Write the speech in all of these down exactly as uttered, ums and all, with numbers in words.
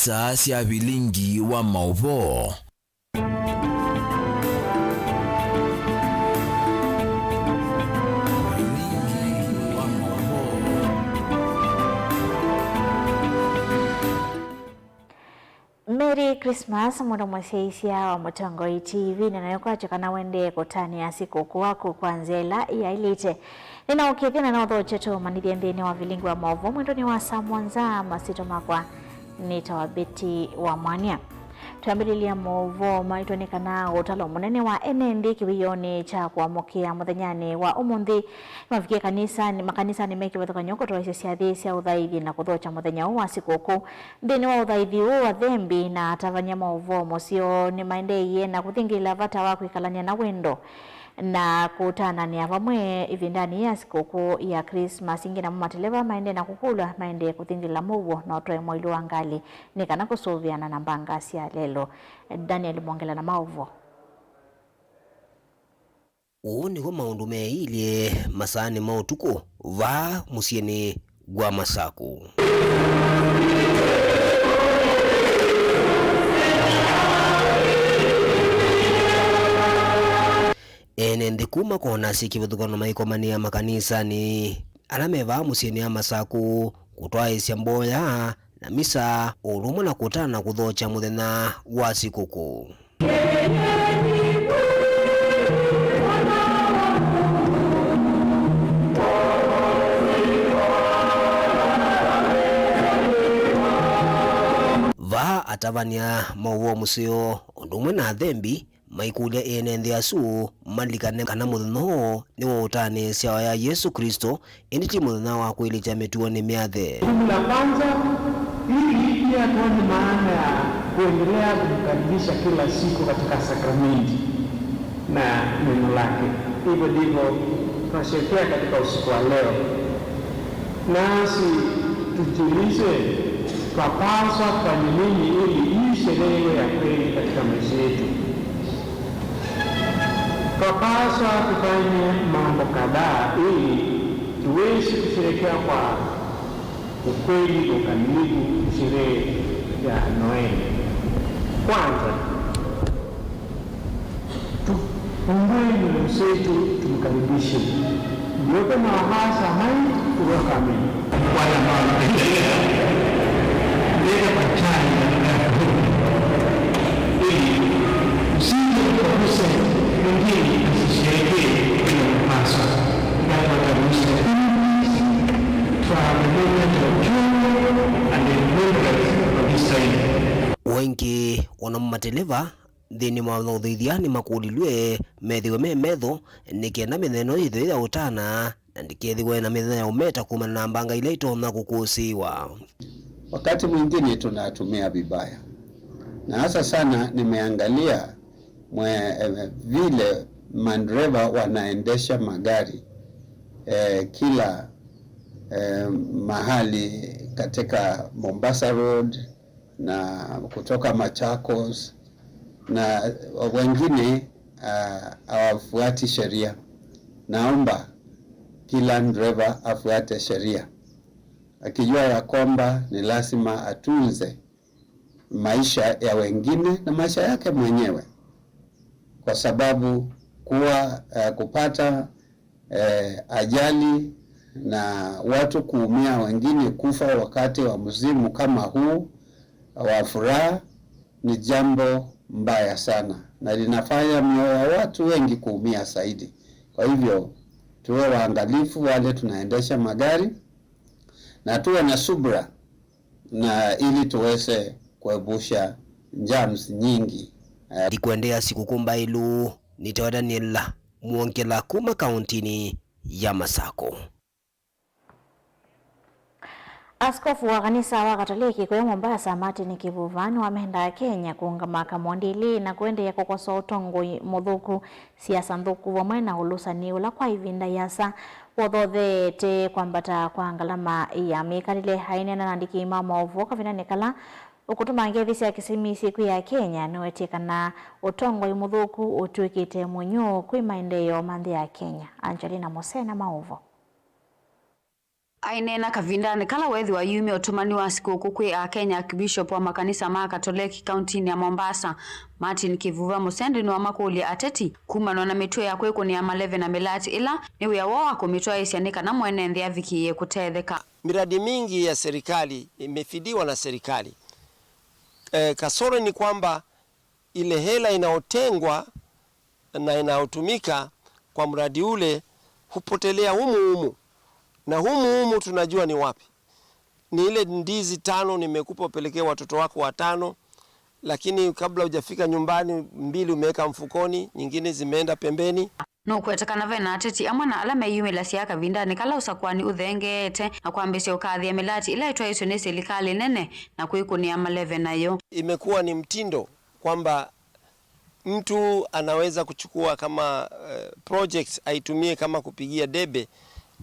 Saa sya vilingi wa maũvoo. Vilingi wa maũvoo. Merry Christmas, mũno mũsyaĩĩsya wa Mũtongoi T V, na nayo kwakya kana wendee kũtanĩa sikũkũ waku kwa nzĩa ĩla yaĩlĩte. Nĩnaũkĩthya na naũthokya tũũmanyĩthye nthĩnĩ wa vilingi wa maũvoo mwendonĩ wa saa mũonza. Masyĩtwa makwa nĩtawa Betty wa Mwania. Twambĩlĩlya maũvoo maitũ nĩ kana ũtalo mũnene wa ene nthĩ kĩwĩonĩ kya kũamũkĩa mũthenyanĩ wa ũmũnthĩ mavikie kanisanĩ, makanisanĩ me kĩvathũkany'o kũtwaĩsya syathĩ sya ũthaithi na kũthokya mũthenya ũũ wa sikũkũ. Nthĩnĩ wa ũthaithi ũũ, athembi na atavany'a maũvoo mũseo nĩmaendeeie na kũthingĩla vata wa kwĩkalany'a na wendo na kũtananĩa vamwe ĩvindanĩ ya sikũkũ ya Christmas. Ĩngĩ namo mateleva maendee na kũkũlw'a maendee kũthingĩla mũuo na ũtwae mũilu wa ngalĩ nĩ kana kũsũvĩana na mbanga sya lelũ. Daniel Mwongela na maũvoo. Ũũ nĩw'o maũndũ meeilye masaanĩ ma ũtukũ vaa mũsyĩnĩ wa Masakũ. Ene nthĩ kuma kona syĩ kĩvathũkano maikomanĩa makanisanĩ ala me vaa mũsyĩnĩ wa Masakũ kũtwaĩĩsya mboya na misa, o ũndũ ũmwe na kũtana kũthokya mũthenya wa sikũkũ. Vaa atavany'a maũvoo mũseo ũndũ ũmwe na athembi maikũlya ene nthĩ asu malikane kana mũthenya ũũ nĩ wa ũtanĩĩsya ya Yesũ Klĩsto, ĩndĩ ti mũthenya wa kwĩlĩkya mĩtuonĩ myathe. Jukumu la kwanza, ili pia tuone maana ya kuendelea kumkaribisha kila siku katika sakramenti na neno lake. Hivyo ndivyo tunasherehekea katika usiku wa leo. Nasi tujiulize, twapaswa kufanya nini ili hii sherehe iwe ya kweli katika maisha yetu? Twapaswa tufanye mambo kadhaa ili tuweze kusherehekea kwa ukweli na ukamilifu sherehe ya Noeli. Kwanza, tufungue mioyo yetu, tumkaribishe. Ndio kama hasa amani kutoka mimi. Wale ambao wanapendelea, leta kwa chai na mkate huu, ili usije ukose mwingine asisherehekee vile unapaswa. That what I wish to do from the moment of joy and the remembrance of this time. O ĩngĩ, o namo mateleva nthĩnĩ wa ũthĩithya nĩmakũlilw'e methĩwe me metho nĩ kenda mĩthenya ĩno yĩthĩwe ya ũtana na ndĩkethĩwe na mĩthenya ya ũmeta kumana na mbanga ila itonya kũkũsĩĩwa. Wakati mwingine tunatumia vibaya, na hasa sana nimeangalia mwe, eh, vile mandereva wanaendesha magari eh, kila eh, mahali katika Mombasa Road na kutoka Machakos, na wengine ah, hawafuati sheria. Naomba kila dereva afuate sheria, akijua ya kwamba ni lazima atunze maisha ya wengine na maisha yake mwenyewe, kwa sababu kuwa eh, kupata eh, ajali na watu kuumia, wengine kufa wakati wa msimu kama huu wa furaha ni jambo mbaya sana, na linafanya mioyo ya watu wengi kuumia zaidi. Kwa hivyo, tuwe waangalifu wale tunaendesha magari, na tuwe na subra na ili tuweze kuepusha jams nyingi. Eh, ndikwendeea sikũkũ mbaĩlu, nĩtawa Daniel Mwongela kuma kauntinĩ ya Masakũ. Askofu wa kanisa wa Katoleki kũya Mombasa, Martin Kivuva, nĩwamenda Akenya kũũngama kamondilĩ na kũendeea kũkosoa ũtongoi mũthũku, siasa nthũku, vamwe na ũlũsani ũla kwa ĩvinda ĩasa wothotheete kwambata kwa ngalama ya mĩkalĩle. Aineena na andĩki ma maũvoo kavindanĩ kala ũkũtuma ngethi sya kĩsimi syĩkw'ĩa Akenya, nĩwetie kana ũtongoi mũthũku ũtw'ĩkĩte mũnyũ kwĩ maendeeo ma nthĩ ya Kenya. Angelina Mose na maũvoo. Aineena kavindanĩ kala weethĩwa ayumya ũtũmani wa sikũkũ kwĩ Akenya, Archbishop wa makanisa ma Katoleki kauntinĩ ya Mombasa, Martin Kivuva Mũsendi nĩwamakũlya ateti kumanwa na mĩtuo ya kwĩkũnĩa maleve na mĩlatĩ ĩla nĩ wĩa woo wa kũmĩtwaĩĩsya nĩ kana mwene nthĩ avikĩĩe kũtetheka. Miradi mingi ya serikali imefidiwa na serikali. Eh, kasoro ni kwamba ile hela inayotengwa na inayotumika kwa mradi ule hupotelea humu humu, na humu humu tunajua ni wapi. Ni ile ndizi tano nimekupa upelekee watoto wako watano, lakini kabla hujafika nyumbani, mbili umeweka mfukoni, nyingine zimeenda pembeni. Nũkwete kana ve na ateti amwe na ala meyumĩlasya kavindanĩ kala ũsakũani ũthengeete na kwambĩĩsya ũkathĩa mĩlatĩ ĩla ĩtwaĩĩsw'e nĩ silikalĩ nene na kwĩkũnĩa maleve nayo. Imekuwa ni mtindo kwamba mtu anaweza kuchukua kama, eh, project aitumie kama kupigia debe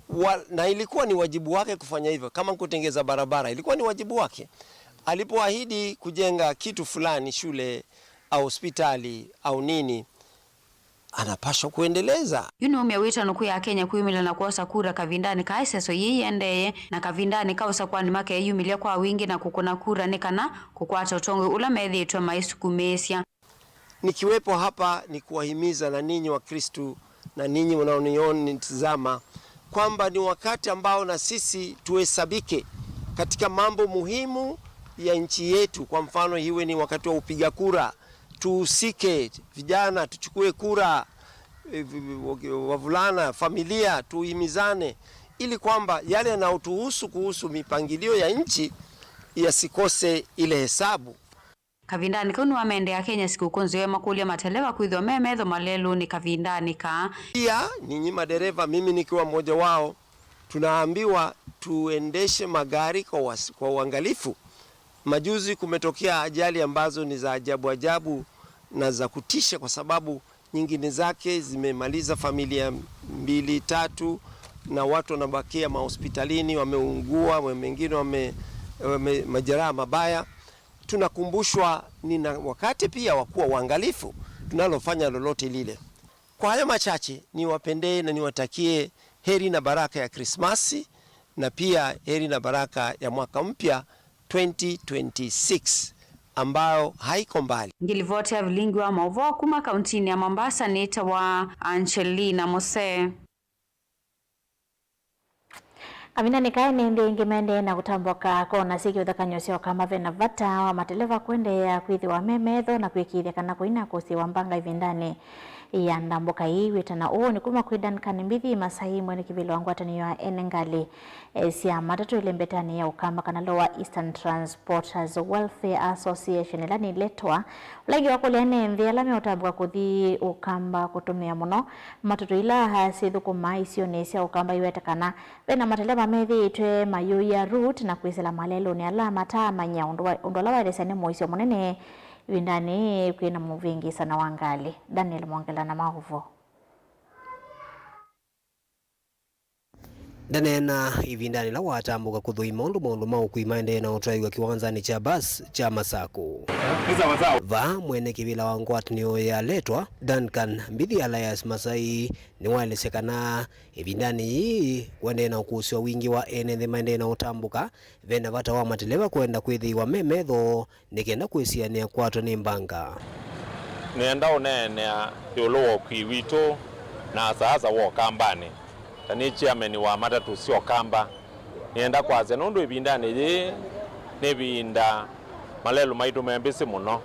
wa, na ilikuwa ni wajibu wake kufanya hivyo. Kama kutengeza barabara, ilikuwa ni wajibu wake. Alipoahidi kujenga kitu fulani, shule au hospitali au nini, anapaswa kuendeleza. Yu nĩumya wĩtano kwĩ Akenya kwĩyumĩlya na kwosa kura kavindanĩ ka ĩseso yĩĩ yĩendee na kavindanĩ ka ũsakũani makeyumĩlya kwa wingĩ na kũkũna kura nĩ kana kũkwata ũtongoi ũla methĩĩtwe maisukumĩĩsya. Nikiwepo hapa ni kuwahimiza na ninyi Wakristu na ninyi mnaonitazama kwamba ni wakati ambao na sisi tuhesabike katika mambo muhimu ya nchi yetu. Kwa mfano, iwe ni wakati wa upiga kura, tuhusike, vijana tuchukue kura, eh, vi-, vi-, wavulana, familia, tuhimizane ili kwamba yale yanayotuhusu kuhusu mipangilio ya nchi yasikose ile hesabu. Kavindanĩ kau nĩwamendea Akenya sikũkũ nzeo, makũlya mateleva kwĩthĩwa me metho malelũnĩ kavindanĩ kaa. Pia, ninyi madereva, mimi nikiwa mmoja wao, tunaambiwa tuendeshe magari kwa was-, kwa uangalifu. Majuzi kumetokea ajali ambazo ni za ajabu ajabu na za kutisha, kwa sababu nyingine zake zimemaliza familia mbili, tatu, na watu wanabakia mahospitalini, wameungua, we-, wengine wame-, wame-, majeraha mabaya. Tunakumbushwa ni na wakati pia wa kuwa waangalifu tunalofanya lolote lile. Kwa hayo machache, niwapendee na niwatakie heri na baraka ya Krismasi na pia heri na baraka ya mwaka mpya twenty twenty-six, ambayo haiko mbali. Ngilivoti ya vilingi wa maũvoo kuma kauntinĩ ya Mombasa nĩtawa Angelina Mose. Kavindanĩ kaa ene nthĩ aingĩ maendee na kũtambũka kona syĩ kĩvathũkany'o sya ũkamba ve na vata wa mateleva kũendeea kwĩthĩwa me metho na kwĩkĩĩthya kana kũina kũsĩĩwa mbanga ĩvindanĩ ya ndambũka ii. Wĩtana ũũ nĩ kuma kwĩ Duncan Mbithi Masai, mwene kĩvĩla wa ngwatanĩo ya ene ngalĩ, eh, sya matatũ ĩlembetanĩ ya ũkamba kana Lower Eastern Transporters Welfare Association, ĩla nĩ LETWA, ũla ĩngĩ wakũlya ene nthĩ ala meũtambũka kũthi ũkamba kũtũmĩa mũno matatũ ila syĩthũkũmaa isionĩ sya ũkamba. Iwete kana ve na mateleva methĩĩtwe mayũĩa route na kwĩsĩla malelũnĩ ala mataamanya ũndũ wa, ũndũ ala waelesya nĩ mũisyo mũnene ĩvindanĩ kwĩ na mũvĩngĩĩsano wa ngalĩ. Daniel Mwongela na maũvoo. Ndaneena ĩvindanĩ ĩla watambũka kũthũima ũndũ maũndũ ma ũkui maendee na ũtwaĩw'a kĩwanzanĩ kya bus kya Masakũ. Vaa mwene kĩvĩla wa ngwatanĩo ya LETWA, Duncan Mbithi Elias Masai, nĩwaelesya kana ĩvindanĩ yĩĩ kũendee na ũkũsĩ wa wingĩ wa ene nthĩ maendee na ũtambũka, ve na vata wa mateleva kwenda kwĩthĩĩwa me metho nĩ kenda kwĩsianĩa kwatwa nĩ mbanga. Nĩenda ũneenea ĩũlũ wa ũkui witũ na asa asa wa ũkambanĩ. Ta nĩ chairman wa matatũ sya ũkamba, nĩenda kwasya nũndũ ĩvindanĩ yĩĩ nĩ ĩvinda malelũ maitũ me mbĩsĩ mũno.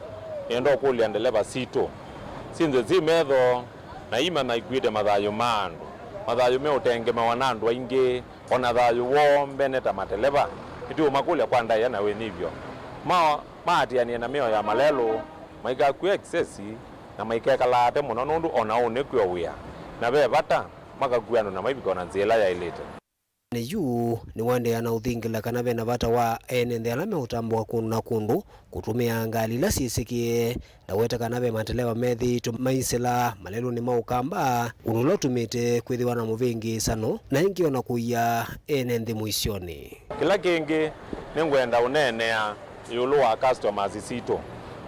Nĩenda ũkũlya ndeleva sitũ sinze syĩ metho na imanya ikuĩte mathayũ ma andũ, mathayũ meũtengemewa na andũ aingĩ. O na thayũ woo mbene ta mateleva, nĩtũũmakũlya kwa ndaĩa na wĩnyivyo ma-, maatĩanĩe na mĩao ya malelũ, maikakue ekisesi, na maikekala ate mũno, nũndũ o na ũnĩkw'e o wĩa, na ve vata makakua andũ na maivika o na nzĩa ĩla yaĩlĩte. Nĩ yu nĩwaendeea na ũthingĩla kana ve na vata wa ene nthĩ ala meũtambũka kũndũ na kũndũ kũtũmĩaa ngalĩ ila syĩsĩkĩe. Ndaweta kana ve mateleva methĩĩtwe maisĩla malelũnĩ ma ũkamba, ũndũ ũla ũtumĩte kwĩthĩwa na mũvĩngĩĩsano na ĩngĩ o na kũia ene nthĩ mũisyonĩ. Kĩla kĩngĩ, nĩngwenda ũneenea ĩũlũ wa customers sitũ.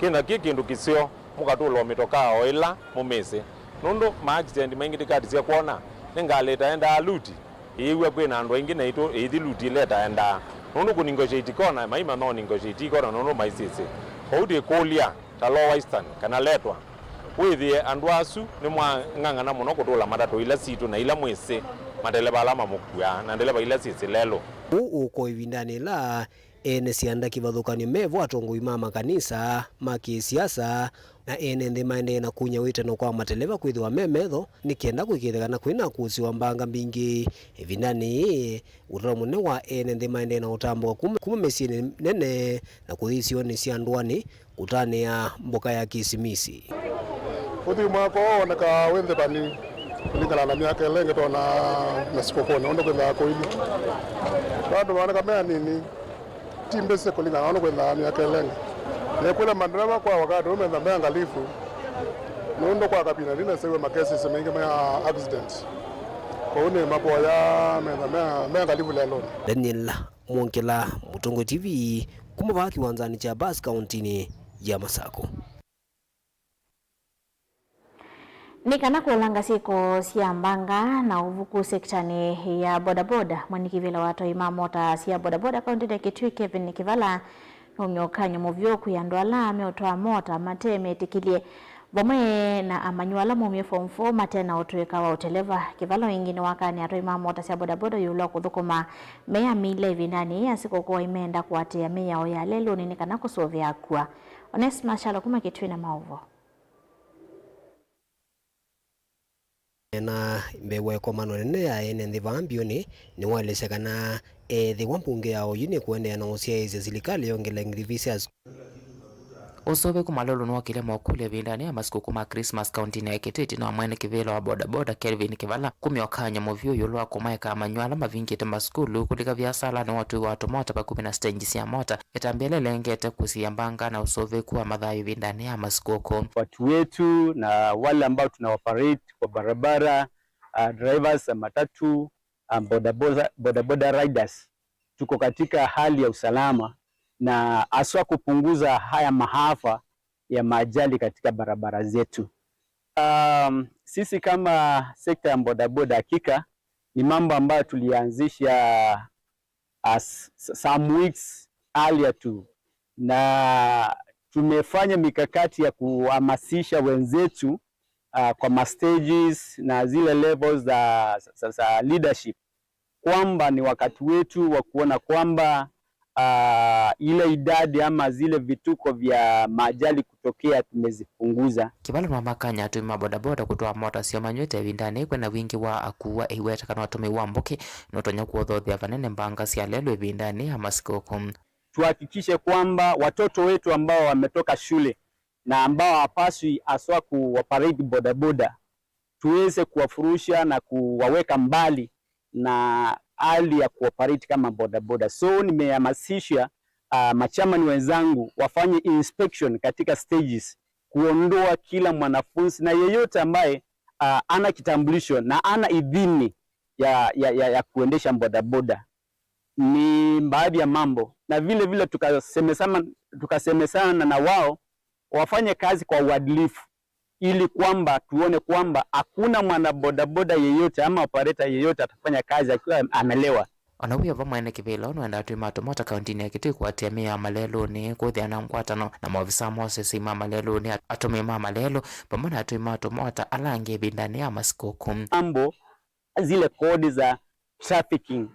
Kĩna kĩ kĩndũ kĩseo mũkatũla o mĩtokaa o ĩla mũmĩsĩ, nũndũ ma accident maingĩ ndikatisye kwona. Nĩ ngalĩ ĩtaendaa luti, Ĩĩw'a kwĩ na andũ aingĩ naitũ ĩithi luti leta endaa, nũndũ kũnegotiate kona maimanya ũnegotiate kona nũndũ maisisĩ. Kwoou twĩkũlya ta Lower Eastern kana Letwa, wĩthĩe andũ asu nĩmwang'ang'ana mũno kũtũla matatũ ila sitũ na ila mwĩsĩ mateleva ala mamũkuaa na ndeleva ila syĩsĩ lelũ. Ũũ ũko ĩvindanĩ ĩla ene syanda kĩvathũkany'o mevo, atongoi ma makanisa, ma kĩsiasa, na ene nthĩ maendee na kunya wĩtano kwa mateleva kwĩthĩwa me metho nĩ kenda kũĩkĩĩthya kana kwĩ na kũsĩ wa mbanga mbingĩ. Ĩvindanĩ yĩĩ, ũtalo mũnene wa ene nthĩ maendee na ũtambũka kuma, kuma mĩsyĩnĩ nene na kũthi isionĩ sya ndũanĩ kũtanĩa mboka ya Kĩsimisi. Ũthwii mwako wonekaa wĩ nthĩ vani kũlingana na myaka ĩla ĩngĩ twona masikũkũnĩ ũndũ kwĩthaa kũilyĩ. Vandũ maoneka me anini, ti mbĩsĩ kũlingana na ũndũ kwĩthaa myaka ĩla ĩngĩ. Nĩkwĩla mandereva kwa wakati ũũ metha me angalifu, nũndũ kwa kavinda ndinasew'a makesisi maingĩ ma accident. Kwoou nĩ mapoya metha me, me angalifu lelũnĩ. Daniel Mwongela, Mũtongoi T V, kuma vaa kĩwanzanĩ kya basi kauntinĩ ya Masako. Nĩ kana kũlanga syĩko sya mbanga na ũvuku sektanĩ ya bodaboda, mwene kĩvĩla wa atwai ma mota sya bodaboda kauntinĩ ya Kitui, Kevin Kivala, nũmya ũkany'o mũvyũ kwĩ andũ ala meũtwaa mota mate metĩkĩlye, vamwe na amanyĩw'a ala maumie form four mate na ũtũĩka wa ũteleva. Kivala ĩngĩ nĩwakanie atwai ma mota sya bodaboda ĩũlũ wa kũthũkũma meyamĩle ĩvindanĩ yĩĩ ya sikũkũ, aimenda kũatĩĩa mĩao ya lelũnĩ nĩ kana kũsũvĩa akua. Onesmus Kyalo kuma Kitui na maũvoo. Na mbee wa ĩkomano nene ya ene nthĩ vaa mbiũnĩ, nĩwaelesya kana ethĩwa mbunge ya oyu nĩkũendeea na ũsyaĩĩsya silikalĩ yongele ngithivi sya sukulu. Ũsũvĩku malelũnĩ wokĩlya mokũlyo ĩvindanĩ ya masikũkũ ma Christmas kauntinĩ ya Kitui, ĩtina wa mwene kĩvĩla wa bodaboda Kelvin Kivala kumya ũkany'o mũvyũ ĩũlũ wa kũmaeka amanyĩw'a ala mavingĩte masukulu kũlika viasalanĩ wa ũtũi wa tũmota vakuvĩ na sitenji sya mota. Ĩtambya ĩla ĩlengete kũsiĩa mbanga na ũsũvĩku wa mathayũ ĩvindanĩ ya masikũkũ. Watu wetu na wale ambao tuna operate kwa barabara, uh, drivers za matatu, uh, bodaboda, bodaboda riders, tuko katika hali ya usalama na haswa kupunguza haya maafa ya maajali katika barabara zetu. Um, sisi kama sekta ya bodaboda, hakika ni mambo ambayo tulianzisha as, some weeks earlier tu, na tumefanya mikakati ya kuhamasisha wenzetu, ah, kwa ma stages na zile levels za, za, za leadership kwamba ni wakati wetu wa kuona kwamba, ah, ile idadi ama zile vituko vya maajali kutokea tumezipunguza. Kivala nĩwamakany'a atũi ma bodaboda kũtwaa mota syoo manyw'ĩte ĩvindanĩ kwĩna wingĩ wa akuwa, ĩiweta kana ũtũmĩi wa mbũkĩ nũtonya kũothothea vanene mbanga sya lelũ ĩvindanĩ ya masikũkũ. Tuhakikishe kwamba watoto wetu ambao wametoka shule na ambao hawapaswi haswa kuoperate bodaboda, tuweze kuwafurusha na kuwaweka mbali na hali ya kuoperate kama bodaboda. So nimehamasisha, ah, machairman wenzangu wafanye inspection katika stages, kuondoa kila mwanafunzi na yeyote ambaye, ah, ana kitambulisho na ana idhini ya, ya, ya, ya kuendesha bodaboda. Ni baadhi ya mambo, na vile vile tukasemezana, tukasemezana na wao wafanye kazi kwa uadilifu ili kwamba tuone kwamba hakuna mwana bodaboda yeyote ama operator yeyote atafanya kazi akiwa amelewa. Ona wĩ o vo, mwene kĩvĩla ũũ nũendaa atũi ma tũmota kauntinĩ ya Kitui kũatĩĩa mĩao malelũnĩ, kũthĩa na ngwatano na maovisa ma ũsesei ma malelũnĩ, atũmĩi ma malelũ, vamwe na atũi ma tũmota ala angĩ ĩvindanĩ ya masikũkũ. Mambo zile kodi za trafficking,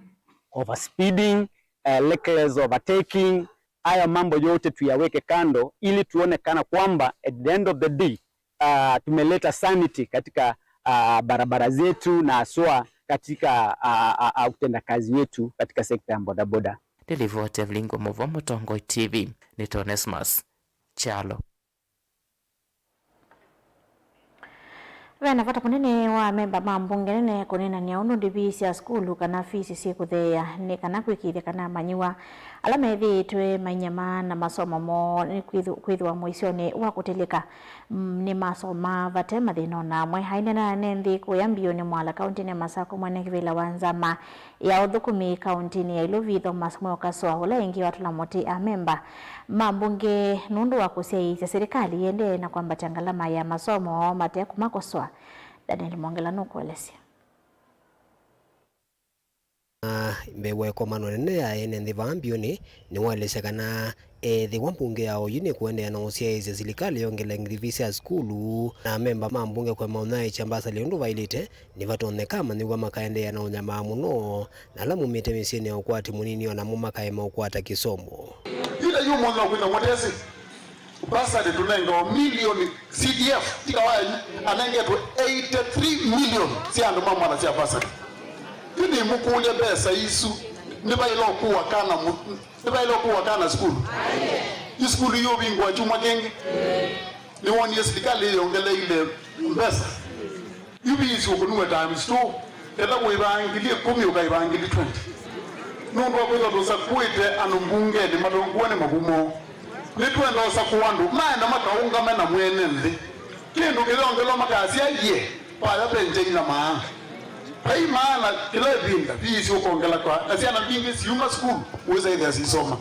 overspeeding, eh, reckless overtaking, hayo mambo yote tuyaweke kando ili tuone kana kwamba at the end of the day, ah, tumeleta sanity katika, ah, barabara zetu na haswa katika, ah, ah, ah, utendakazi wetu katika sekta ya bodaboda. Nĩ livoti ya Vilingwa Mũvo, Mũtongoi T V, nĩ Onesmus Kyalo. Ve na vata mũnene wa amemba ma mbunge nene kũneenany'a ũndũ ndivi sya sukulu kana fisi syĩkũtheea nĩ kana kwĩkĩĩthya kana amanyĩw'a ala methĩĩtwe mainyamaa na masomo moo nĩ kwĩthũ-, kwĩthĩwa mũisyonĩ wa kũtilĩka, mm, nĩmasomaa vate mathĩna o na amwe. Aineena na ene nthĩ kũya mbiũnĩ Mwala, kauntinĩ ya Masakũ, mwene kĩvĩla wa nzama ya ũthũkũmi kauntinĩ ya Ilovi, Thomas Mweo Kasũa, ũla ĩngĩ watũla mũtĩ amemba ma mbunge nũndũ wa kũsyaĩĩsya silikalĩ ĩendee na kwambatya ngalama ya masomo mate kũmakosoa. Daniel Mwongela nũkũelesya. Mbee wa ĩkomano nene ya ene nthĩ vaa mbiũnĩ, nĩwaelesya kana ethĩwa mbunge ya oyu nĩkũendeea na ũsyaĩĩsya silikalĩ yongele ngithivi sya sukulu, na amemba ma mbunge kũema ũnyaĩĩkya mbasali ũndũ vaĩlĩte, nĩvatonyeka amanyĩw'a makaendeea na ũnyamaa mũno, na ala maumĩte mĩsyĩnĩ ya ũkwati mũnini o namo makaema ũkwata kĩsomo. Ĩla yu mũno kwĩna mũtesi, bursary tũnengawa milioni, C D F, ti kawaii, anengetwe eighty-three million sya andũ ma mwana sya bursary. Yu nĩmũkũlya mbesa isu, nĩvaĩle ũkua kana mu-, nĩvaĩle ũkua kana sukulu? Yu sukulu yũvingũa kyumwa kĩngĩ? Nĩwonie silikalĩ yongeleile mbesa? Yu viisi ũkũniwe times two, ethĩwa wĩvaa ngili ĩkũmi ũkaĩvaa ngili twenty. Nũndũ wa kwĩthwa tũsakuĩte andũ mbungenĩ matongoew'e nĩ mavumo, nĩtwenda ũsakũa andũ maenda makaũngame na mwene nthĩ. Kĩndũ kĩyongelwa makasya, ye, vaya ve nja inyamaa. Vai maana kĩla ĩvinda viisi ũkongelakwa, na syana mbingĩ siuma sukulu wĩsa ĩthĩa sisoma.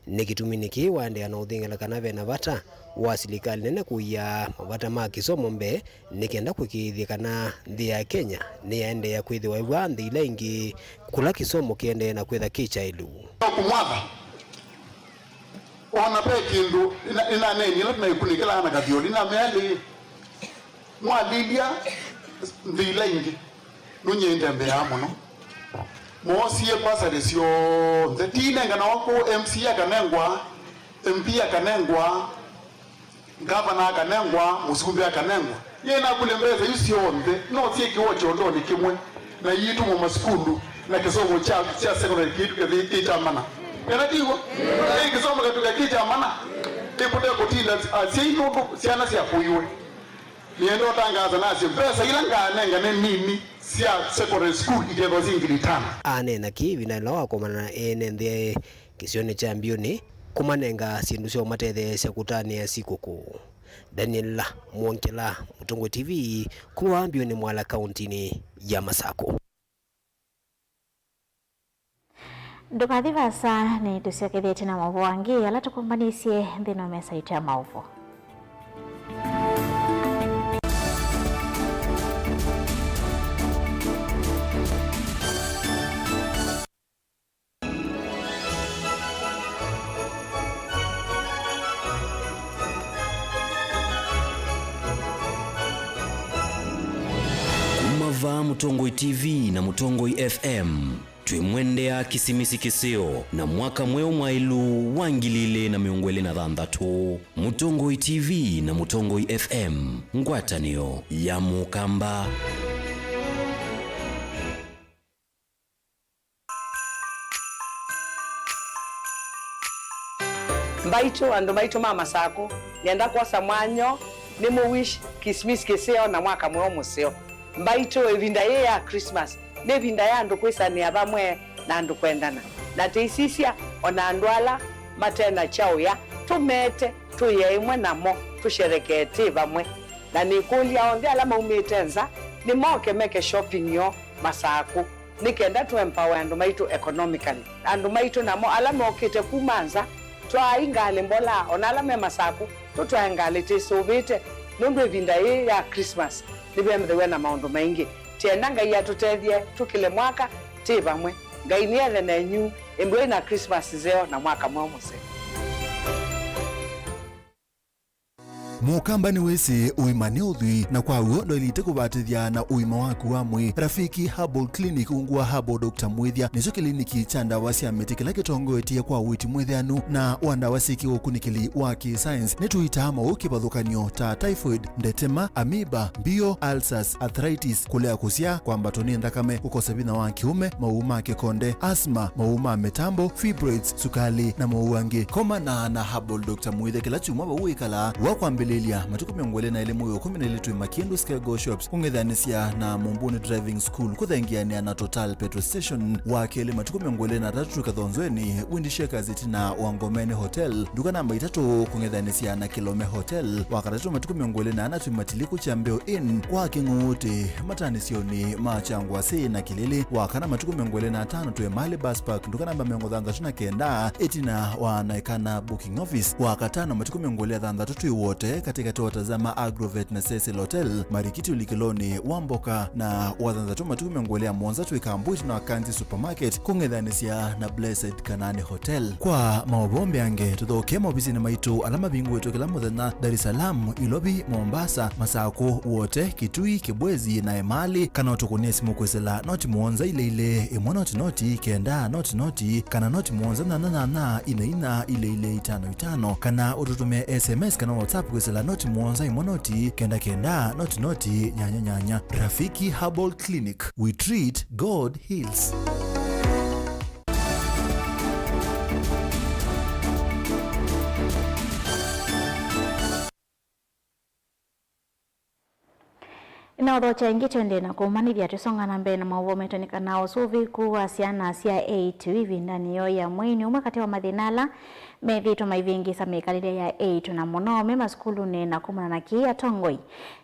Nĩ kĩtuminĩ kĩĩ waendeea na ũthing'ĩla kana ve na vata wa silikalĩ nene kũia mavata ma kĩsomo mbee nĩ kenda kũĩkĩĩthya kana nthĩ ya Kenya nĩyaendeea kwĩthĩwa ĩvwaa nthĩ ila ingĩ kũla kĩsomo kĩendee na kwĩtha kĩ kyaĩlu. Kũmwatha, ona ve kĩndũ ĩna-, ĩnaneenie ĩla tũnaĩkunĩkĩlaa na kathyoli, namea lĩĩ, mwalilya nthĩ ila ingĩ, nũnyie nĩtembeaa mũno. Moosie bursary syonthe, tinenganawa kũũ, M C A akanengwa, M P akanengwa, ngavana akanengwa, mũsumbĩ akanengwa. Yĩ nakũlya mbesa isu syonthe, no syĩkĩwa kyondonĩ kĩmwe, na iitũmwa masukulu, na kĩsomo kya, kya secondary kĩitũke kĩ kya mana. Kana ti w'o? Ĩ kĩsomo kĩtũke kĩ kya mana, ĩkũte kũtinda asyai nũndũ syana syakũiwe. Nĩenda ũtangaasa nasye, mbesa ila ngaanenga nĩ nini sya secondary school ikethwa syĩ ngili itano. Aneena kĩĩ ĩvindanĩ ĩla wakomana na ene nthĩ kĩsionĩ kya Mbiũnĩ kũmanenga syĩndũ sya ũmatetheesya kũtanĩa sikũkũ. Daniel Mwongela, Mũtongoi T V, kuma vaa Mbiũnĩ Mwala, kauntinĩ ya Masakũ. Ndũkathi vaasa, nĩtũsyokethĩtye na maũvoo angĩ ala tũkũmbanĩisye nthĩnĩ wa mesa yitũ ya maũvoo. Kuma vaa Mũtongoi T V na Mũtongoi F M, twĩmwendea Kĩsimisi kĩseo na mwaka mweũ mwaĩlu wa ngili ilĩ na mĩongo ĩlĩ na thanthatũ. Mũtongoi T V na Mũtongoi F M, ngwatanĩo ya Mũkamba. Mbaitũ, andũ maitũ ma Masakũ, nĩenda kwosa mwanya ũũ nĩmũ wish Kĩsimisi kĩseo na mwaka mweũ mũseo. Mbaitũ, ĩvinda yĩĩ ya Christmas nĩ ĩvinda ya andũ kwĩsanĩa vamwe na andũ kwendana. Na tĩisisya, o na andũ ala mate na kyaũya, tũmete, tũye ĩmwe namo, tũsherekee twĩ vamwe. Na nĩkũlya onthe ala maumĩte nza nĩmoke meke shopping yoo Masakũ, nĩ kenda tũ empower andũ maitũ economically. Andũ maitũ namo ala mokĩte kuma nza, twaai ngalĩ mbola, o na ala me Masakũ, tũtwae ngalĩ twĩsũvĩte, nũndũ ĩvinda yĩĩ ya Christmas nĩvemethaw'a na maũndũ maingĩ. Tienda Ngai atũtethye tũkĩle mwaka twĩ vamwe. Ngai nĩethe nenyu, ĩndũai na Christmas nzeo na mwaka mweũ mũseo. Mũkamba nĩwĩsĩ ũima nĩ ũthwii, na kwa w'o ndwaĩlĩte kũvatĩthya na ũima waku wa mwĩĩ. Rafiki Herbal Clinic, ungu wa Herbal Doctor Mwĩthya, nĩkyo kĩliniki kya ndawa sya mĩtĩ kĩla kĩtongoetye kwa ũiiti mwĩtheanu na wa ndawa syĩ kĩũkunĩkĩli wa kĩ-science. Nĩtũitaa maũũ kĩvathũkany'o ta typhoid, ndetema, amoeba, mbio, ulcers, arthritis, kũlea kũsyaa, kwambatwa nĩ nthakame, kũkosa vinya wa kĩũme, maũũ ma kĩkonde, asthma, maũũ ma mĩtambo, fibroids, sukalĩ, na maũũ angĩ. Komana na Herbal Doctor Mwĩthya kĩla kyumwa vau wĩkalaa. Wa kwambĩlĩlya, matukũ mĩongo ĩlĩ na elĩ mwei wa ĩkũmi na ĩlĩ twĩ Makindu Cargo Shops, kũng'ethanĩsya na Mumbuni Driving School, kũthengeanĩa na Total Petrol Station. Wa kelĩ, matukũ mĩongo ĩlĩ na atatũ twĩ Kathonzweni, Windy Shakers ĩtina wa Ngomeni Hotel, nduka namba itatũ, kũng'ethanĩsya na Kilome Hotel. Wa katatũ, matukũ mĩongo ĩlĩ na ana twĩ Matiliku Kyambeo Inn, kwa Kĩng'ũũtĩ, matanĩsyonĩ ma Kyangwasĩ na Kĩlĩlĩ. Wa kana, matukũ mĩongo ĩlĩ na atano twĩ Mali Bus Park, nduka namba mĩongo thanthatũ na kenda, ĩtina wa Naikana Booking Office. Wa katano, matukũ mĩongo ĩlĩ na thanthatũ twĩ Wote, katĩkatĩ wa Tazama Agrovet na Cecil Hotel, Marikiti ũlikĩlonĩ wa mboka, na wathanthatũ matukũ mĩongo ĩlĩ na mũonza twĩ Kambwiti na Kanzi Supermarket, kũng'ethanĩsya na Blessed Kanani Hotel. Kwa maũvoo mbeange, tũthokee maovisinĩ maitũ ala mavingũĩtwe kĩla mũthenya, Dar es Salaam, Ilovi, Mombasa, Masakũ, Wote, Kitui, Kibwezi na Emali, kana ũtũkũnĩe simũ kwĩsĩla noti mũonza ilĩ ilĩ, ĩmwe noti noti, kenda noti noti, kana noti mũonza nyanya nyanya, ina ina, ilĩ ilĩ, itano itano, kana ũtũtũmĩe S M S kana WhatsApp kwĩsĩla noti mũonza ĩmwe noti, kenda kenda, noti noti, nyanya nyanya. Rafiki Herbal Clinic, we treat, God heals. Na ũthokya ĩngĩ, twendee na kũmanyĩthya tũisonga na mbee na maũvoo maitũ nĩ kana ũsũvĩĩku wa syana sya eĩtu ĩvindanĩ yoo ya mwei nĩ ũmwe katĩ wa mathĩna ala methĩĩtwe maivĩngĩĩsa mĩkalĩle ya eĩtu, na mũno me masukulunĩ, na kumana na kĩĩ atongoi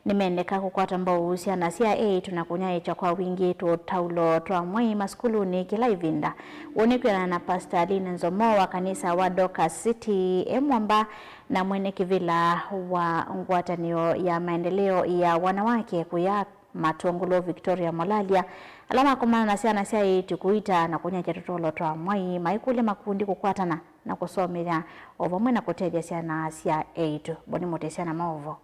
nĩmendeka kũkwata mbau syana sya eĩtu na kũnyaĩĩkya kwa wingĩ tũtaulo twa mwei masukulunĩ kĩla ĩvinda. Ũũ nĩ kwĩanana na Pastor Aline Nzomo wa kanisa wa Dorcas City e Mwamba, na mwene kĩvĩla wa ngwatanĩo ya maendeleo ya wanawake kũya Matũngũlũ Victoria Molalia, ala makomana na syana sya eĩtu kũita na kũnyaĩĩkya tũtolo twa mwai maikũlya makundi kũkwatana na kũsomethya o vamwe na kũtethya syana sya eĩtu. Boni Mũtĩsya na maũvoo.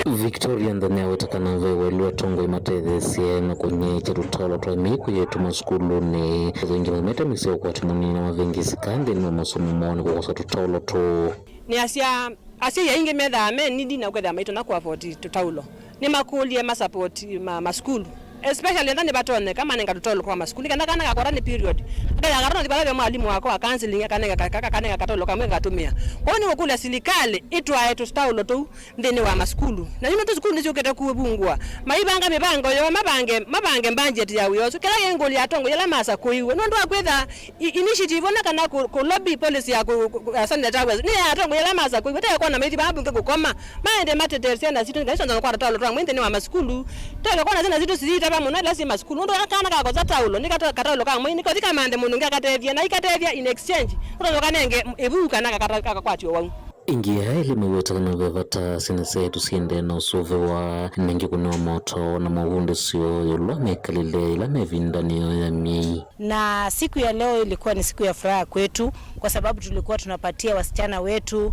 Victoria Nthoni aweta kana ve welu atongoi matetheesye na kũnyaĩĩkya tũtolo twa mĩi kũyĩtuma sukulunĩ. Aingĩ maumĩte mĩsyĩ ya ũkwati mũnini na mavĩngĩsĩka nthĩnĩ wa masomo moo nĩ kũkosa tũtolo tũu. Nĩasya, asyai aingĩ methaa me nidi na kwĩthĩa maitonya kũ afford tũtaulo. Nĩmakũlye ma support ma, masukulu. Especially ethĩwa nĩvatonyeka, manenga tũtolo twa masukulu. Nĩ kana kana kakwata nĩ period. Akaya karona thivala ve mwalimũ wako wa counseling, akanenga ka-, ka-, akanenga kataulo kamwe ngatũmĩa. Kwoou nĩkũkũlya silikalĩ ĩtwae tũtaulo tũu nthĩnĩ wa masukulu. Na yu nũndũ sukulu nĩsyũkĩte kũvungũa, maivanga mĩvango yoo, mavange, mavange budget ya wĩa ũsu. Kĩla kĩngũlya atongoi ala masakũiwe. Nũndũ wa kwĩtha I-, initiative ona kana kũ, kũ lobby policy ya kũ, kũ, kũ, ya sanitary towels, nĩ ya atongoi ala masakũiwe, te kwona maithi vaa mbunge kũkoma, maende matetee syana sitũ, ngai syonza kwata taulo twa mwei nthĩnĩ wa masukulu. Tũtonya kwona syana sitũ siitava mũno ila syĩ masukulu, nũndũ kana kakosa taulo, nĩ kata-, kataulo ka mwei, nĩkothi kamanthe mũndũ ũngĩ akatethye, na ikatethya in exchange, ũtonya ũkanenge ĩvu kana kakata-, kakakwatyo wau. Ĩngĩ, aĩli maiweta kana ve vata syana syaitũ siendee na ũsũvĩwa, na ĩngĩ kũnewa moto na mavundĩsyo ĩũlũ wa mĩkalĩle ĩla me ĩvindanĩ yoo ya myei. Na siku ya leo ilikuwa ni siku ya furaha kwetu, kwa sababu tulikuwa tunapatia wasichana wetu,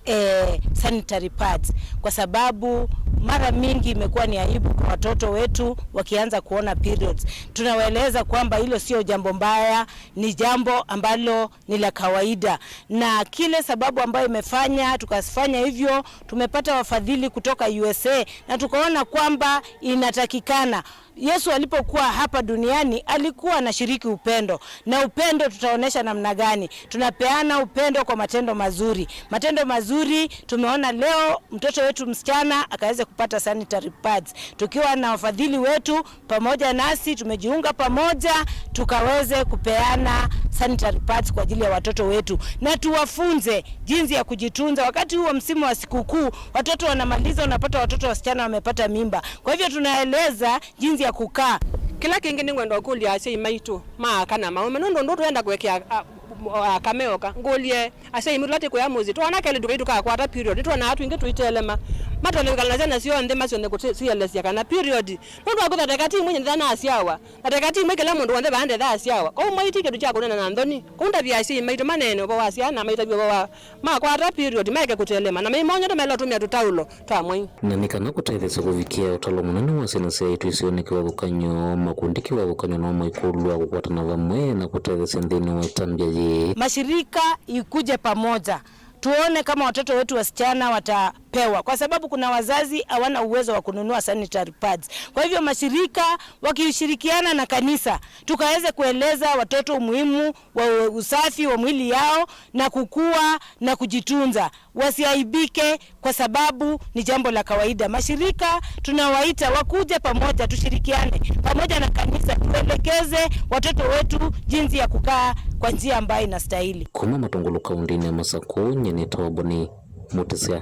eh, sanitary pads, kwa sababu mara mingi imekuwa ni aibu kwa watoto wetu wakianza kuona periods. Tunawaeleza kwamba hilo sio jambo mbaya, ni jambo ambalo ni la kawaida, na kile sababu ambayo imefanya tukafanya hivyo, tumepata wafadhili kutoka U S A na tukaona kwamba inatakikana. Yesu alipokuwa hapa duniani, alikuwa anashiriki upendo, na upendo tutaonesha namna gani? Tunapeana upendo kwa matendo mazuri. Matendo mazuri tumeona leo, mtoto wetu msichana akaweze kupata sanitary pads. Tukiwa na wafadhili wetu, pamoja nasi tumejiunga pamoja tukaweze kupeana sanitary pads kwa ajili ya watoto wetu, na tuwafunze jinsi ya kujitunza. Wakati huu wa msimu wa sikukuu, watoto wanamaliza, unapata watoto wasichana wamepata mimba. Kwa hivyo tunaeleza jinsi ya kukaa. Kĩla kĩngĩ nĩngwenda ũkũlya asyai maitũ ma aka na maũme, nũndũ ũndũ tũenda kũekea a, a, aka meoka. Ngũlye asyai maitũ ala tũkwĩa mũsyĩ, twoona kelĩ ndũkai tũkakwata period, nĩtwonaa twingĩ tũitelema. Matonya kwĩkala na syana syoo nthĩ masyone kũsielesya kana period. Nũndũ wa kwĩtha teka ti mwĩnyĩ nthĩ nasyawa, na teka ti mwĩ kĩla mũndũ w'onthe vaa nthĩ asyawa. Kwoou mwai ti kĩndũ kya kũneena na nthoni. Kwoou ndavya asyai maitũ maneene ũvoo wa syana, maitavye ũvoo wa makwata period, maeke kũtelema, na maimonyete maĩle ũtũmĩa tũtaulo twa mwai. Na nĩ kana kũtetheesya kũvikĩa ũtalo mũnene wa syana syaitũ isionĩ kĩvathũkany'o, makundi kĩvathũkany'o no maikũlw'a kũkwatana vamwe na kũtetheesya nthĩnĩ wa ĩtambya yĩĩ. Mashirika ikuje pamoja. Tuone kama watoto wetu wasichana watapewa, kwa sababu kuna wazazi hawana uwezo wa kununua sanitary pads. Kwa hivyo mashirika wakishirikiana na kanisa, tukaweze kueleza watoto umuhimu wa usafi wa mwili yao na kukua na kujitunza, wasiaibike kwa sababu ni jambo la kawaida. Mashirika tunawaita wakuje pamoja, tushirikiane pamoja na kanisa, tuelekeze watoto wetu jinsi ya kukaa kwa njia ambayo inastahili. Kuma Matũngũlũ kaũntĩnĩ ya Masakũ, nyie nĩtawa Boni Mũtĩsya.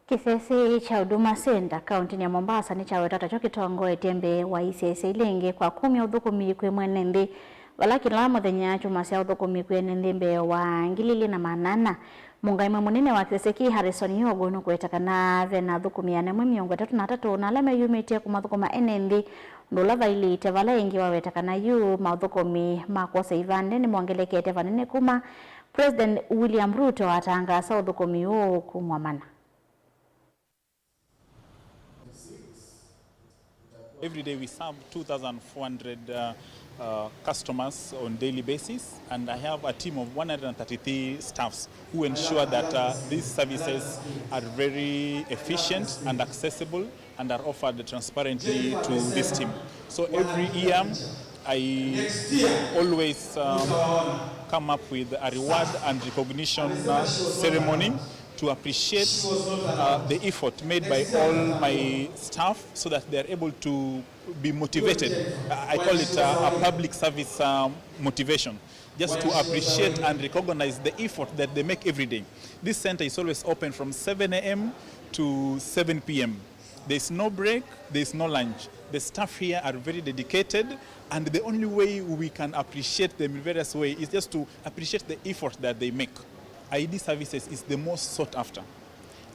Kĩsese kya Huduma Center kaũntĩnĩ ya Mombasa nĩkyawetwa takyo kĩtongoetye mbee wa isese ila ingĩ kwa kumya ũthũkũmi kwĩ mwene nthĩ, vala kĩla mũthenya kyumasya ũthũkũmi kwĩ ene nthĩ mbee wa ngili ilĩ na maana ana. Mũngaĩmwe mũnene wa kĩsese kĩĩ, Harrison Yogo, nũkũweta kana ve na athũkũmi ana ĩmwe mĩongo ĩtatũ na atatũ na ala meyumĩtye kũmathũkũma ene nthĩ, ũndũ ũla vailĩte vala ĩngĩ waweta kana yu maũthũkũmi ma kwosa ivandĩ nĩmongelekete vanene kuma President William Ruto atangaasa ũthũkũmi ũũ kumw'a mana. Every day we serve two thousand four hundred uh, uh, customers on daily basis, and I have a team of one hundred thirty-three staffs who ensure that uh, these services are very efficient and accessible and are offered transparently to this team. So every year, I always um, come up with a reward and recognition uh, ceremony to appreciate uh, the effort made by all my staff so that they are able to be motivated. I call it uh, a public service um, motivation, just to appreciate and recognize the effort that they make every day. This center is always open from seven a m to seven p m. There's no break, there's no lunch. The staff here are very dedicated, and the only way we can appreciate them in various ways is just to appreciate the effort that they make. I D services is the most sought after.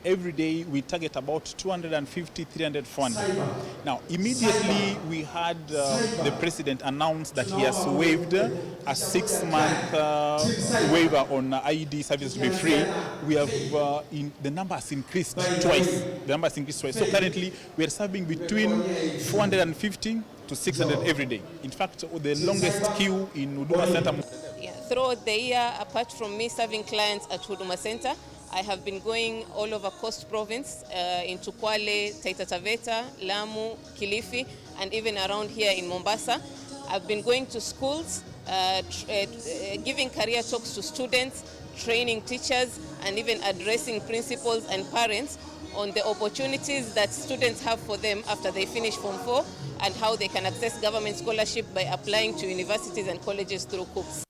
Every day we target about two hundred fifty, three hundred, four hundred. Now, immediately we had uh, the president announce that he has waived a six-month uh, waiver on uh, I E D services to be free. We have uh, in, the number has increased twice. The number has increased twice. So currently we are serving between four hundred fifty to six hundred every day. In fact, the longest queue in Huduma Center. Yeah, throughout the year, apart from me serving clients at Huduma Center, I have been going all over Coast Province, uh, into Kwale, Taita Taveta, Lamu, Kilifi, and even around here in Mombasa. I've been going to schools, uh, tr- uh, uh, giving career talks to students, training teachers, and even addressing principals and parents on the opportunities that students have for them after they finish Form four and how they can access government scholarship by applying to universities and colleges through CUPS.